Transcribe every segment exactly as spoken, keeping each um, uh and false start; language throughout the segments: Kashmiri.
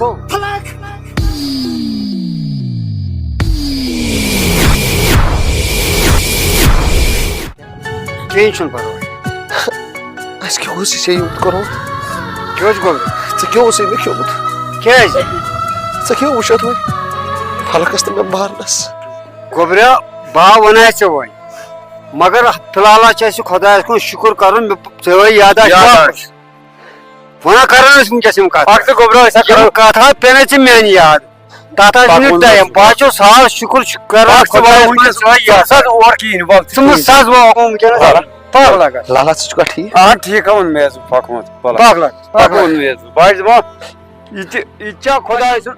کِہیٖنۍ چھُنہٕ پَرواے۔ اَسہِ کیٛاہ اوس یہِ ژےٚ یوٗت کوٚرمُت؟ کیٛاہ اوس گوٚمُت؟ ژےٚ کیٛاہ اوسُے مےٚ کھیوٚمُت؟ کیٛازِ؟ ژےٚ کیٛاہ وٕچھتھ وۄنۍ؟ فلکس تہٕ مےٚ بارنس۔ گوٚبریا، بہٕ ہا وَنہٕ ہا ژےٚ وۄنۍ، مگر فی الحال چھُ اَسہِ خۄدایَس کُن شُکُر کَرُن، مےٚ ژےٚ ٲے یاداشت یاداشت۔ واپس۔ وۄنۍ کَرو أسۍ وٕنکیٚس یِم کَتھٕ۔ اَکھ تہٕ گوٚبرا، أسۍ ہا یِم کَرو۔ کَتھٕ ہا پیٚنَے ژےٚ میٛانہِ یاد۔ تَتھ آسہِ پَکوُن نہٕ ٹایم۔ بہٕ ہا چھُس ساز شُکُر چھُ کَران اَکھ تہٕ خۄدایَس وۄنۍ کُن وٕنکیٚس۔ سُہ ہا یاد۔ سُہ ہا اور کِہیٖنۍ، وَل ژٕ ژٕ مہٕ مہٕ ساز وۄنۍ آوُم وٕنکیٚنَس۔ وَل۔ پَکھ لَگَس۔ لالا، ژٕ چھُکھا ٹھیٖک؟ آ، ٹھیٖک ہا ووٚن مےٚ، ژٕ پَکھ وۄنۍ، وَل۔ پَکھ لَگَس، پَکھ پَکھ ووٚن لَگَس۔ مےٚ، ژٕ۔ بہٕ ہا چھُس دَپان، یہِ تہِ، یہِ تہِ چھا خۄداے سُنٛد؟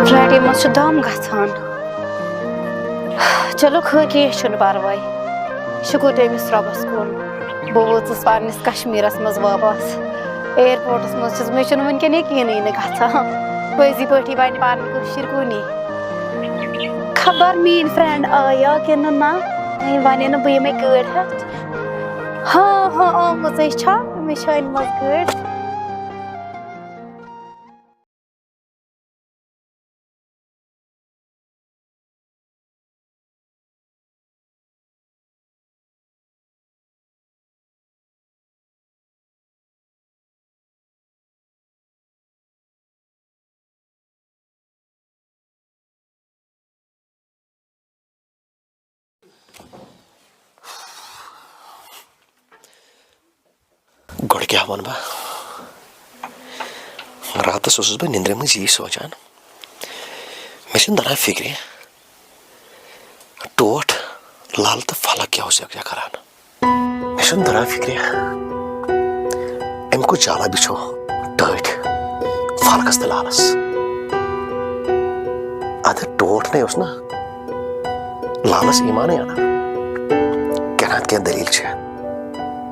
فرٛایڈے منٛز چھُ دم گژھان۔ چلو خٲر، کینٛہہ چھُنہٕ پرواے۔ شُکُر تٔمِس رۄبَس کُن، بہٕ وٲژٕس پنٛنِس کشمیٖرَس منٛز واپس۔ ایئرپورٹَس منٛز چھَس، مےٚ چھُنہٕ وٕنکٮ۪ن یقیٖنٕے نہٕ گژھان۔ پٔزی پٲٹھی وَنہِ پَنٕنۍ کٲشِر کُنی۔ خبر میٛٲنۍ فرٛٮ۪نٛڈ آیا کِنہٕ نہ، وَنے نہٕ بہٕ یِمَے گٲڑۍ ہٮ۪تھ۔ ہاں، ہاں، آمٕژ ہے چھا، مےٚ چھِ أنۍمٕژ گٲڑۍ۔ گۄڈٕ کیٛاہ وَنہٕ بہٕ؟ راتَس اوسُس بہٕ نِندرِ منٛز یی سونٛچان، مےٚ چھُنہٕ تَران فِکرِ، ٹوٹھ، لَل تہٕ فلک کیٛاہ اوس یَکجاہ کَران؟ مےٚ چھُنہٕ تَران فِکرِ، أمۍ کُس جالا بِچھو ٹٲٹھۍ فلکَس تہٕ لالَس۔ اَدٕ ٹوٹھ نے اوس نا لالَس ایٖمانٕے اَنان۔ کیٛاہ نَتہٕ کینٛہہ دٔلیٖل چھِ،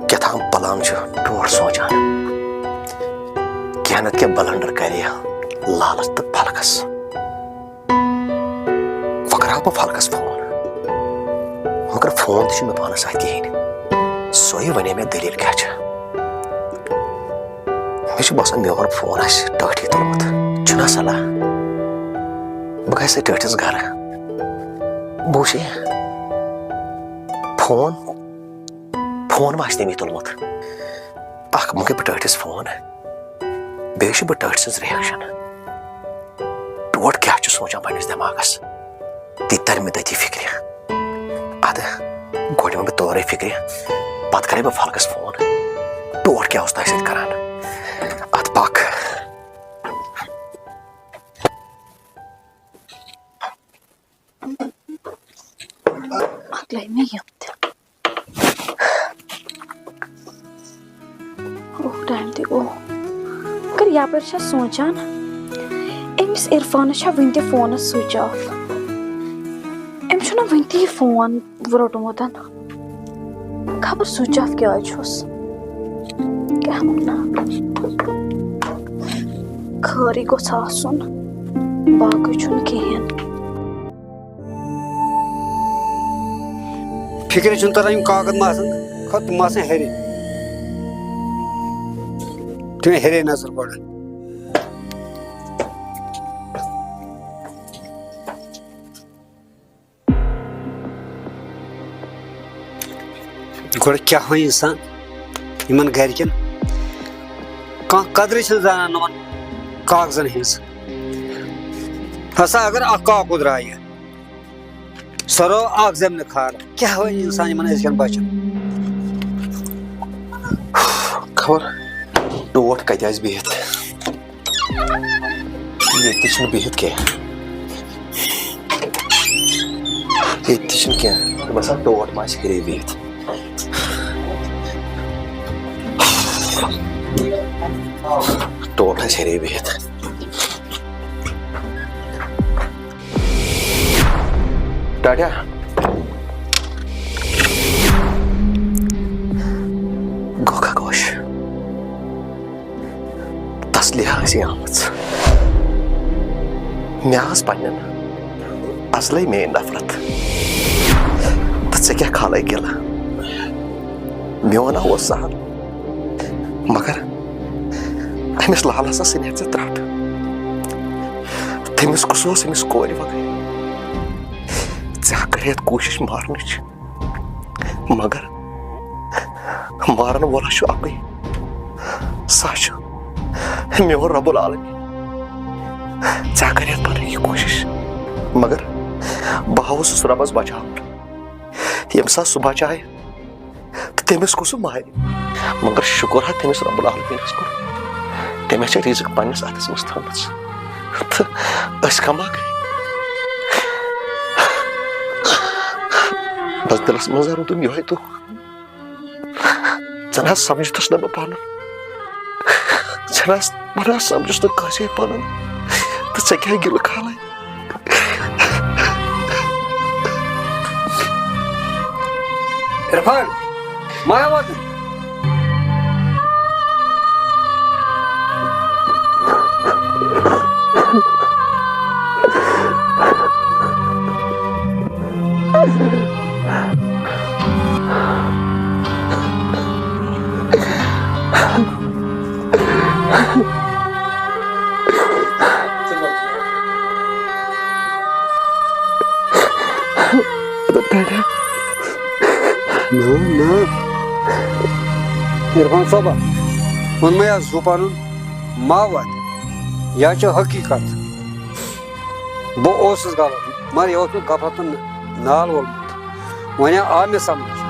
کیٛاہ تام پلان چھُ ٹوٹھ سونٛچان۔ کیٛاہ نَتہٕ کینٛہہ بلنڈر کَرِ لالَس تہٕ فلکَس۔ وۄنۍ کَرٕ ہا بہٕ فلکَس فون، مگر فون تہِ چھُنہٕ مےٚ پانَس اَتھِ کِہیٖنۍ۔ سۄے وَنے مےٚ دٔلیٖل کیٛاہ چھِ۔ مےٚ چھُ باسان، میون فون آسہِ ٹٲٹھی تُلمُت۔ چھُنہ صلاح؟ بہٕ گژھٕ ٹٲٹھِس گرٕ۔ بہٕ وٕچھِ فون، فون ما آسہِ تٔمی تُلمُت۔ اکھ مۄنٛگہٕ بہٕ ٹٲٹھِس فون، بیٚیہِ وٕچھِ بہٕ ٹٲٹھۍ سٕنٛز reaction۔ ٹوٹھ کیٛاہ چھُ سونٛچان پنٛنِس دٮ۪ماغس؟ تہِ تَرِ مےٚ تٔتی فِکرِ۔ اَدٕ گۄڈٕ یِمہٕ بہٕ تورَے فِکرِ، پَتہٕ کَرَے بہٕ فلکَس فون۔ ٹوٹھ کیٛاہ اوس تۄہہِ سۭتۍ کَران؟ اَدٕ پَکھ۔ اَکھ لَگہِ مےٚ یِم تہِ۔ اوہ، ٹایم تہِ گوٚو۔ مگر یَپٲرۍ چھَس سونٛچان، أمِس عرفانَس چھا وٕنہِ تہِ فونَس switch off؟ أمۍ چھُنہ وٕنہِ تہِ یہِ فون روٚٹمُت۔ خبر switch off کیٛازِ چھُس۔ کیٛاہ وَنہٕ؟ خٲرٕے گوٚژھ آسُن، باقٕے چھُنہٕ کِہیٖنۍ۔ فِکرِ چھُنہٕ تَران، یِم کاغذ ما آسَن، خٲر تِم ما آسَن ہیٚرِ۔ تِم ہیٚرے نظر گۄڈٕ۔ گۄڈٕ کیٛاہ وَنہِ اِنسان یِمَن گَرِکٮ۪ن؟ کانٛہہ قدرٕے چھِنہٕ زانان یِمَن کاغذَن ہِنٛز۔ ہسا اگر اَکھ کاکُد درٛایہِ، سۄ رٲو اَکھ زٮ۪منہٕ کھار، کیٛاہ وَنہِ اِنسان یِمَن أزکٮ۪ن بَچَن؟ خبر ٹوٹھ کَتہِ آسہِ بِہِتھ۔ ییٚتہِ تہِ چھُنہٕ بِہِتھ کینٛہہ۔ ییٚتہِ تہِ چھُنہٕ کینٛہہ۔ مےٚ باسان، ٹوٹھ ما آسہِ ہیٚرے بِہِتھ۔ ٹوٹھ آسہِ ہیٚرے بِہِتھ۔ ٹاٹا۔ گوٚو خاموش۔ ژیٖمٕژ۔ مےٚ ٲس پننٮ۪ن اصلٕے میٲنۍ نفرت۔ تہٕ ژےٚ کیٛاہ کھالے گِلہٕ؟ میون ہا اوس سہل، مگر أمِس لالس ہا ژھٕنِتھ ژےٚ ترٛٹھ۔ تٔمِس کُس اوس أمِس کورِ وغٲر؟ ژےٚ ہا کَرِتھ کوٗشِش مارنٕچ، مگر مارن وول ہا چھُ اَکُے، سُہ ہا چھُ میون رب العالمین۔ ژےٚ ہا کَرِتھ پَنٕنۍ یہِ کوٗشِش، مگر بہٕ ہا اوسُس ربس بچاوُن۔ ییٚمہِ ساتہٕ سُہ بچایہِ، تہٕ تٔمِس کُس مارِ؟ مگر شُکر ہا تٔمِس رب العالمینس کُن، تٔمۍ ہا چھِ رِزق پننِس اتھس منٛز تھٲومٕژ۔ تہٕ أسۍ کما گٔے؟ بس دِلس منٛز روٗدُم یِہوٚے دُکھ۔ ژٕ نہ حظ سمجھتس نہٕ بہٕ پنُن۔ ژٕ نہ حظ، بہٕ نہ حظ سمجھس نہٕ کٲنٛسے پنُن۔ تہٕ ژےٚ کیٛاہ گِلہٕ کھالے؟ عرفان، ما واتن۔ نہ، نہ۔ عرفان صٲبہ، ووٚنمَے حظ زُو پَنُن ما وَد۔ یہِ حظ چھِ حقیٖقت۔ بہٕ اوسُس غلط، مگر یہِ اوس مےٚ غفلتَن نال وولمُت۔ وۄنۍ آو مےٚ سمجھ،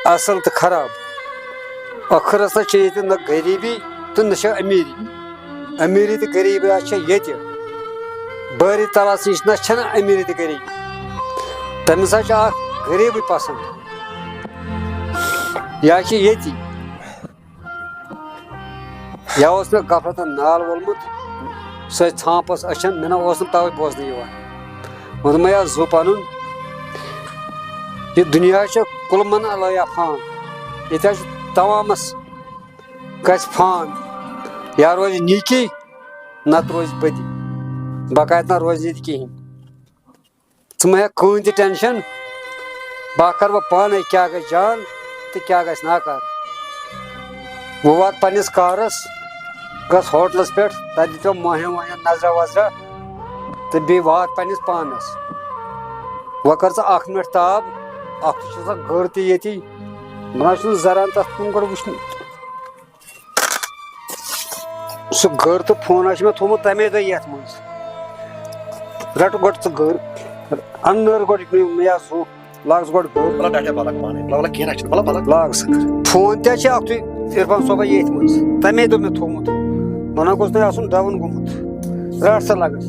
اَصٕل تہٕ خراب۔ ٲخرس نہ چھِ ییٚتہِ نہ غریٖبی تہٕ نہ چھِ أمیٖری۔ أمیٖری تہٕ غریٖبی حظ چھےٚ ییٚتہِ۔ بٲری تعالیٰ سٕنٛز نہ چھَنہٕ أمیٖری تہٕ غریٖبی۔ تٔمِس حظ چھُ اکھ غریٖبٕے پسنٛد۔ یہِ حظ چھِ ییٚتی۔ یا اوس مےٚ غفلتن نال وولمُت، سۄے ژھانٛپس أچھن، مےٚ نہ اوس نہٕ توے بوزنہٕ یِوان۔ ووٚنمَے حظ زُو پنُن، یہِ دُنیا چھُ کُلمن علیہ فان۔ ییٚتہِ حظ چھُ تمامس گژھِ فان۔ یا روزِ نیٖکی، نتہٕ روزِ بدی۔ بقایت نہ روزِ ییٚتہِ کِہیٖنۍ۔ ژٕ مہ ہےٚ کٕہٕنۍ تہِ ٹینشن۔ بہٕ کرٕ وۄنۍ پانے کیٛاہ گژھِ جان تہٕ کیٛاہ گژھِ ناکار۔ وۄنۍ وات پننِس کارس، گژھ ہوٹلس پٮ۪ٹھ، تتہِ دِتو مۄہنٮ۪ن وۄہنٮ۪ن نظرا وظرا تہٕ بیٚیہِ وات پننِس پانس۔ وۄنۍ کر ژٕ اکھ منٹ تاب، اکھ چھُ آسان گٔر تہِ ییٚتی، بہٕ نہ چھُس نہٕ زران تتھ کُن گۄڈٕ وٕچھنہِ۔ سُہ گٔر تہٕ فون حظ چھُ مےٚ تھوٚومُت تَمے دۄہ یَتھ منٛز۔ رَٹہٕ گۄڈٕ ژٕ گٔر، اَنہٕ نٔر گۄڈٕ یہِ مےٚ سُہ، لاگ ژٕ گۄڈٕ گٔر۔ وَلہٕ ڈاٹا بَلَک پانَے، وَلہٕ، وَلہٕ کینٛہہ نہ چھُنہٕ، وَلہٕ بَلَک۔ لاگ ژٕ گٔر۔ فون تہِ حظ چھِ اَکھتُے عرفان صٲبَن ییٚتھۍ منٛز، تَمے دۄہ مےٚ تھوٚومُت۔ وَنان گوٚژھ تۄہہِ آسُن ڈاوُن گوٚمُت۔ رَٹ سا لَگَس۔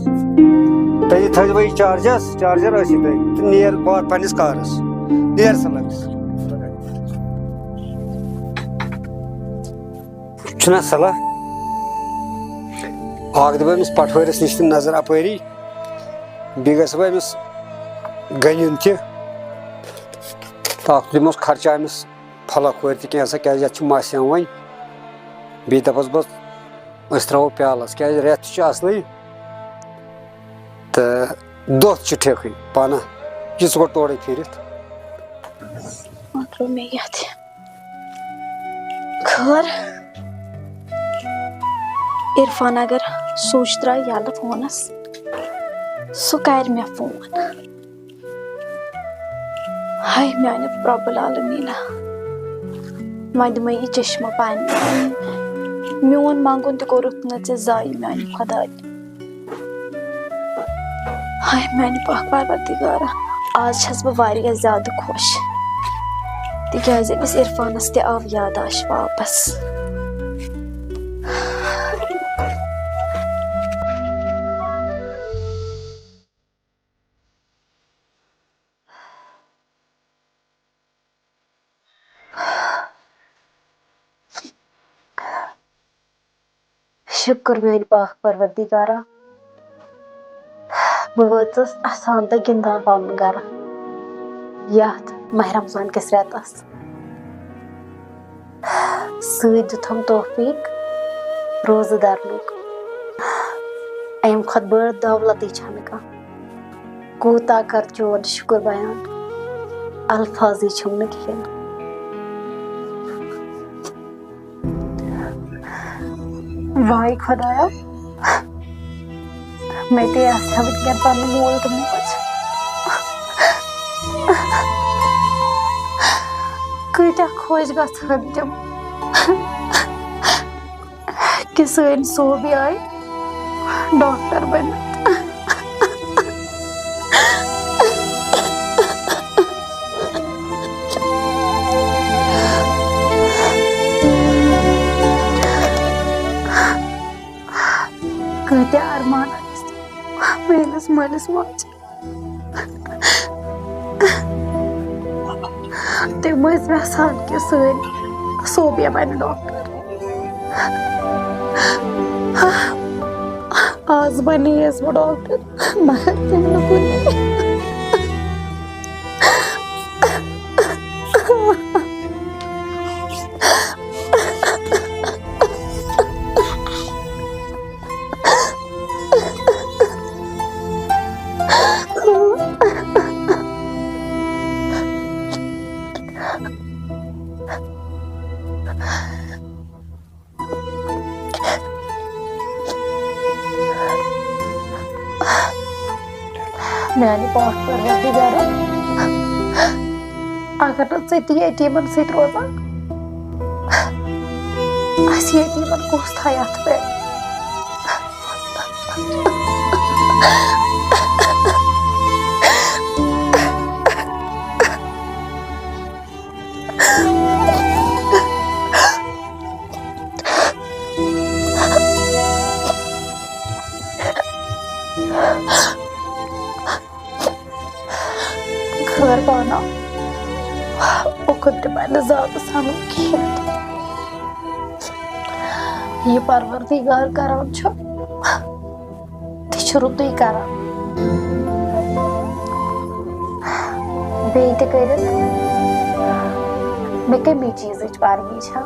تۄہہِ تھٲیزیو وۄنۍ یہِ چارجَس، چارجَر ٲسی تۄہہِ۔ تہٕ نیر وات پنٛنِس کارَس۔ نیر سا لَگَس۔ چھُنہ صلاح؟ اکھ دِمہٕ أمِس پٹھوٲرِس نِش تہِ نظر اپٲری، بیٚیہِ گژھٕ بہٕ أمِس گٔنِن تہِ۔ اکھ دِمہوس خرچہ أمِس پھلہ کھورِ تہِ کینٛژھا، کیازِ یتھ چھِ مس یِوان وۄنۍ۔ بیٚیہِ دپس بہٕ، أسۍ ترٛاوو پیالس، کیازِ رٮ۪تھ تہِ چھُ اصلٕے۔ تہٕ دۄہ تہِ چھُ ٹھیکٕے پانہ، یہِ ژٕ گۄڈٕ تورے پھیٖرِتھ۔ وۄنۍ ترٛوو مےٚ یَتھ۔ خٲر، عرفان اگر سُچ ترٛایہِ یَلہٕ فونَس، سُہ کَرِ مےٚ فون۔ ہاے میٛانہِ رۄب العالمیٖنہ، وۄنۍ دِمَے یہِ چشمہٕ پنٛنہِ۔ میون منٛگُن تہِ کوٚرُتھ نہٕ ژےٚ ضایع میٛانہِ خۄدایہِ۔ ہاے میانہِ پاک پروردگارا، آز چھَس بہٕ واریاہ زیادٕ خۄش، تِکیازِ أمِس عرفانس تہِ آو یاداش واپس۔ شُکُر میانہِ پاک پروردگارا، بہٕ وٲژٕس اَسان تہٕ گِنٛدان پنُن گرٕ یَتھ ماہِ رمضان کِس رٮ۪تس۔ سۭتۍ دیُتہم توفیٖق روزٕ درنُک۔ اَمہِ کھۄتہٕ بٔڑ دولتٕے چھَنہٕ کانٛہہ۔ کوٗتاہ کر چون شُکر بیان، الفاظٕے چھِم نہٕ کِہیٖنۍ۔ واے خۄدایا، مےٚ تہِ آسہِ ہا وٕنکیٚن پنُن مول تہٕ موج۔ کۭتیٛاہ خۄش گژھٕ ہن تِم کہِ سٲنۍ صوبہِ آیہِ ڈاکٹر بٔنِتھ۔ کۭتیٛاہ ارمان ٲسۍ میٲنِس مٲلِس ماجہِ۔ تِم ٲسۍ یژھان کہِ سٲنۍ صوبیا بنہِ ڈاکٹر۔ آز بنییس بہٕ ڈاکٹر، مگر تِم نہٕ کُنی۔ میانہِ پاک پروردگارا، اگر نہٕ ژٕ تہِ یتیٖمن سۭتۍ روزان، اسہِ یتیٖمن کُس تھایہِ اتھ پٮ۪ٹھ؟ خٲر پانہ، اُکُن تہِ بنہِ زیادٕ سنُن کِہیٖنۍ۔ یہِ پروردگار کران چھُ، تہِ چھُ رُتُے کران۔ بیٚیہِ تہِ کٔرِتھ مےٚ کَمی چیٖزٕچ پروی چھا؟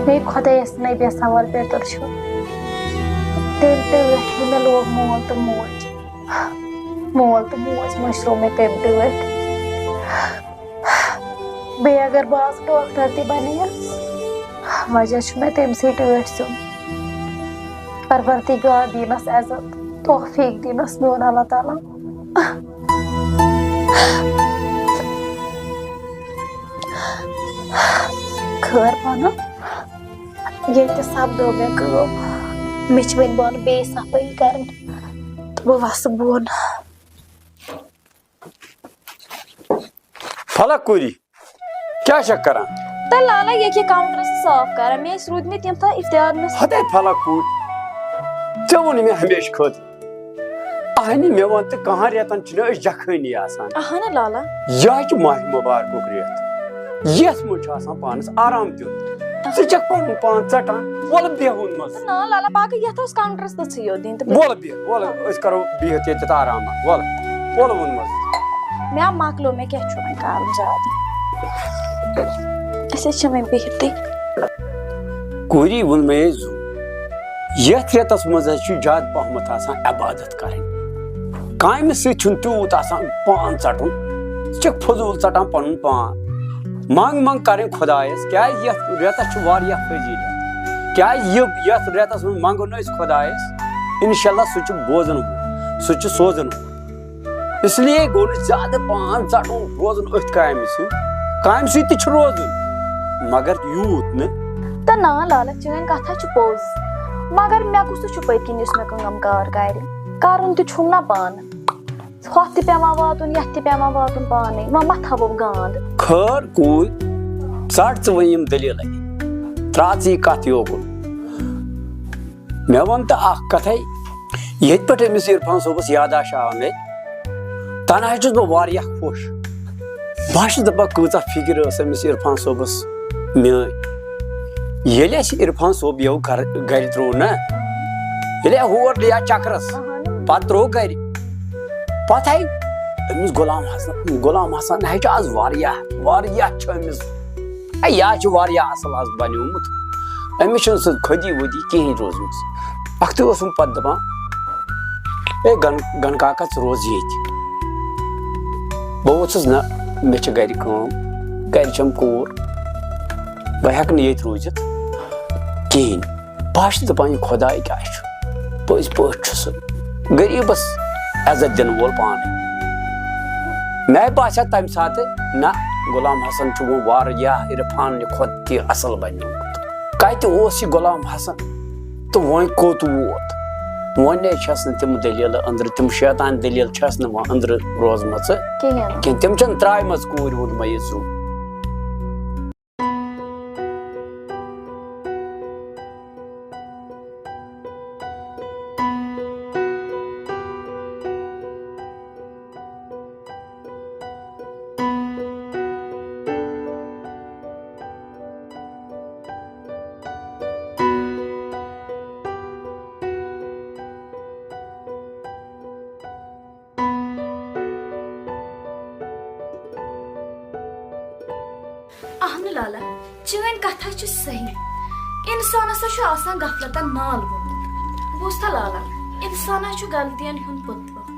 بیٚیہِ خۄدایَس نبی سوال پیٚتٕر چھُ۔ تیٚلہِ تہِ ویٚٹھے مےٚ لوگ مول تہٕ موج۔ مول تہٕ موج مٔشرو مےٚ تَمہِ ٹٲٹھۍ۔ بیٚیہِ اگر بہٕ آز ڈاکٹر تہِ بنییَس، وجہ چھُ مےٚ تٔمۍ سٕے ٹٲٹھۍ سُنٛد۔ پروردگار دیٖنَس عزت، توفیٖق دیٖنَس میون اللہ تعالیٰ۔ خٲر پانہ، ییٚتہِ سپدٲو مےٚ کٲم۔ مےٚ چھِ وۄنۍ بۄنہٕ بیٚیہِ صفٲیی کَرٕنۍ تہٕ بہٕ وَسہٕ بۄن۔ فلک کوٗری، کیٛاہ چھکھ کران؟ تہٕ لالا، ییٚکیٛاہ کاونٹرس صاف کران۔ مےٚ ٲسۍ روٗدمٕتۍ یِم تھا افتیار نس۔ ہتے فلک کوٗر، ژےٚ ووٚنُے مےٚ ہمیشہٕ خٲطرٕ۔ اہنہِ، مےٚ وَن تہٕ، کَہَن رٮ۪تَن چھِنہٕ أسۍ جَکھٲنی آسان؟ اہنہٕ لالا۔ یہِ حظ چھُ ماہِ مُبارکُک رٮ۪تھ۔ یَتھ منٛز چھُ آسان پانَس آرام دیُن۔ ژٕ چھَکھ پَنُن پان ژَٹان۔ وَلہٕ بیٚہہ ووٚنمَس۔ تہٕ نا لالا، باقٕے یَتھ اوس کاونٹرَس تٔژھٕے یوت دِنۍ تہٕ بیٚہہ۔ وَلہٕ بیٚہہ، وَلہٕ أسۍ کَرو بِہِتھ ییٚتٮ۪تھ آرام اَتھ۔ وَلہٕ، وَلہٕ ووٚنمَس۔ مےٚ ہا مۄکلیو، مےٚ کیٛاہ چھُ وۄنۍ کَرُن زیادٕ؟ أسۍ حظ چھِ وۄنۍ بِہِتھٕے۔ کوٗری ووٚن مےٚ زُو، یَتھ رٮ۪تَس منٛز حظ چھُ زیادٕ پَہمَتھ آسان عبادت کَرٕنۍ۔ کامہِ سۭتۍ چھُنہٕ تیوٗت آسان پان ژَٹُن، ژٕ چھَکھ فضوٗل ژَٹان پَنُن پان۔ منٛگ منٛگ کَرٕنۍ خۄدایَس، کیٛازِ یَتھ رٮ۪تَس چھُ واریاہ فضیٖلت۔ کیٛازِ یہِ، یَتھ رٮ۪تَس منٛز منٛگو نہٕ أسۍ خۄدایَس، اِنشاء اللہ سُہ چھُ بوزَن وول، سُہ چھُ سوزَن وول۔ اس لیے گوٚو نہٕ زیادٕ پان ژَٹُن روزُن أتھۍ کامہِ سۭتۍ۔ کامہِ سۭتۍ تہِ چھُ روزُن، مگر یوٗت نہٕ۔ تہٕ نا لالا، چٲنۍ کتھ ہا چھِ پوٚز، مگر مےٚ کُس چھُ پٔتۍ کِنۍ یُس مےٚ کٲم کار کرِ؟ کرُن تہِ چھُم نا پانہٕ۔ ہۄتھ تہِ پٮ۪وان واتُن، یتھ تہِ پٮ۪وان واتُن پانے، وۄنۍ ما تھاوو گانٛد؟ خٲر کوٗرۍ، ژٹ ژٕ وۄنۍ یِم دٔلیٖلے، ترٛاو ژٕ یہِ کتھ یوکُن۔ مےٚ وَن تہٕ اَکھ کَتھَے، ییٚتہِ پٮ۪ٹھ أمِس عرفان صٲبَس یادداشت آو مےٚ، تَنہٕ حظ چھُس بہٕ واریاہ خۄش۔ بہٕ حظ چھُس دَپان، کۭژاہ فِکِر ٲس أمِس عرفان صٲبَس میٛٲنۍ۔ ییٚلہِ اَسہِ عرفان صٲب یَوٕ گَرٕ، گَرِ ترٛوو نا، ییٚلہِ ہور نِیا چَکرَس، پَتہٕ ترٛوو گَرِ۔ پَتہٕ ہے أمِس غلام حسن، غلام حسن ہے چھُ آز واریاہ، واریاہ چھُ أمِس، ہے، یہِ حظ چھُ واریاہ اَصٕل آز بَنیومُت۔ أمِس چھُنہٕ سُہ خۄدی وۄدی کِہیٖنۍ روٗزمٕژ۔ اَکھتُے اوسُم پَتہٕ دَپان، "اے گَن-، گَنہٕ کاکا، ژٕ روز ییٚتۍ۔" بہٕ ووٚژھُس، "نہ، مےٚ چھِ گَرِ کٲم، گَرِ چھَم کوٗر، بہٕ ہٮ۪کہٕ نہٕ ییٚتہِ روٗزِتھ کِہیٖنۍ۔" بہٕ ہا چھُس دَپان، یہِ خۄداے کیٛاہ چھُ؟ پٔزۍ پٲٹھۍ چھُ سُہ غریٖبَس عزت دِنہٕ وول پانَے۔ مےٚ باسیٛو تَمہِ ساتہٕ، نہ، غلام حسن چھُ وۄنۍ واریاہ عرفان نہِ کھۄتہٕ تہِ اَصٕل بَنیومُت۔ کَتہِ اوس یہِ غلام حسن؟ تہٕ وۄنۍ کوٚت ووت؟ وۄنۍ نے چھَس نہٕ تِم دٔلیٖلہٕ أنٛدرٕ، تِم شیطان دٔلیٖلہٕ چھَس نہٕ وۄنۍ أنٛدرٕ روزمَژٕ کِہیٖنۍ۔ کِہیٖنۍ۔ تِم چھَنہٕ ترٛاوِمَژٕ کوٗرِ ہُنٛد مَیہِ زُو۔ اہن لالا، چٲنۍ کتھ ہا چھِ صحیح۔ انسانس ہا چھُ آسان غفلتن نال ووٚنمُت۔ بوٗزتھا لالا، انسان ہا چھُ غلطین ہُنٛد پُتلہٕ۔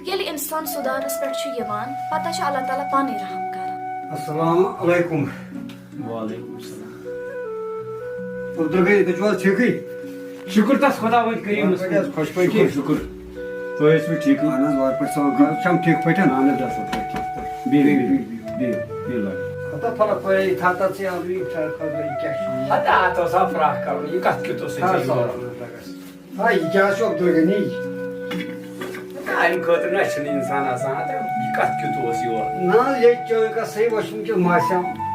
ییٚلہِ انسان سُدھارس پٮ۪ٹھ چھُ یِوان، پتہٕ چھُ اللہ تعالیٰ پانے رحم کران۔ السلام علیکم۔ وعلیکم السلام۔ عبدالغنی، تُہۍ چھِو حظ ٹھیٖکٕے؟ شُکُر تَس خۄداوند کٔریٖمَس کُن۔ خۄش پٲٹھۍ؟ شُکُر، شُکُر۔ تُہۍ ٲسِو ٹھیٖکٕے؟ اَہَن حظ، وارٕ پٲٹھۍ سَلام کَرُن۔ چھَم ٹھیٖک پٲٹھۍ؟ اَہَن حظ، اَصٕل پٲٹھۍ، ٹھیٖک پٲٹھۍ۔ بِہِو، بِہِو، بِہِو، بِہِو، بِہِو، لَگَس۔ ہَتہ فرق پَرے، یہِ تھاو تَتھ ژٕ اَنُن، یہِ فراک کَرُن، یہِ کیٛاہ چھُ؟ ہَتہ اَتھ اوس اَکھ فراک کَرُن، یہِ کَتھ کیُتھ اوس ژےٚ ہر یورٕ؟ سال لَگَس۔ آ، یہِ کیٛاہ چھُ عبدالغنی؟ اَمہِ خٲطرٕ نہ چھُنہٕ اِنسان آسان، ہَتہ یہِ کَتھ کیُتھ اوس یورٕ؟ نہ حظ، ییٚتہِ چٲنۍ کَتھ صحیح، وۄنۍ چھُنہٕ کیُتھ ماسیٛا۔